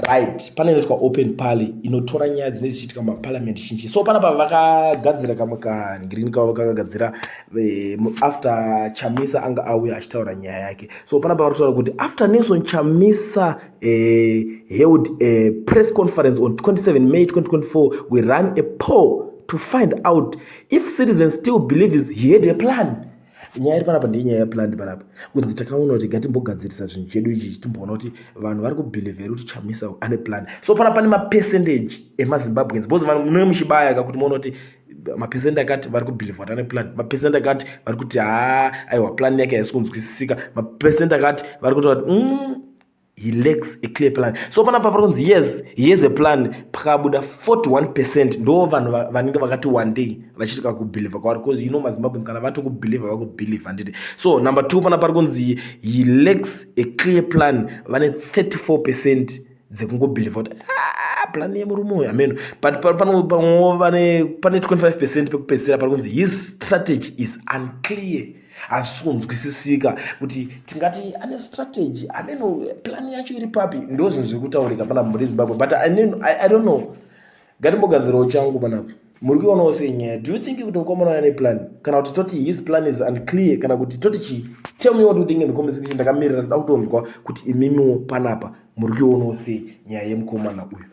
Right, pane inoitwa Open Parly, inotora nyaya dzinenge dzichiitika mumaparliament chinchi. So panapa vakagadzira kamwe kangirini kavo kakagadzira after Chamisa anga auya achitaura nyaya yake. So panapa vari kutaura kuti after Nelson Chamisa held a press conference on 27 May 2024, we run a poll to find out if citizens still believes he had a plan. Nyaya iri panapa ndenyaya yeplan. Panapa kunzi takaona kuti ngatimbogadzirisa zvinhu chedu ichi, timboona kuti vanhu vari kubelieve here kuti Chamisa ane plan. So panapa pane mapercentage emaZimbabweans, because vanhu munove muchibaya kakuti muona kuti mapercent akati vari kubelieve kuti ane plan, mapercent akati vari kuti haa, aiwa, plan yake haisi kunzwisisika, mapercent akati vari kuti he lacks a clear plan. So panapa pari kunzi yes, he has a plan, pakabuda 41%. Ndo vanhu vanenge vakati one day vachitika kubelieve kwavari, because you know maZimbabweans kana vatokubelieve, vakubelieve, handiti? So number two pana pari kunzi he lacks a clear plan, vane 34% dzekungobelieve kuti, ah, plan yemurume uyu ameno. But pamwewo pane 25% pekupedzisira pari kunzi his strategy is unclear, hazvisi kunzwisisika kuti tingati ane strategy ameno, plan yacho iri papi. Ndo zvinhu zviri kutaurika panapa muri Zimbabwe. But I don't know, ngatimbogadzirawo changu panapa. Muri kuionawo sei nyaya? Do you think kuti mukomana uyu ane plan, kana kuti toti his plan is unclear, kana kuti toti chii? Tell me what you think in the comment section. Ndakamirira, ndoda kutonzwa kuti imimiwo panapa muri kuionawo sei nyaya yemukomana uyu.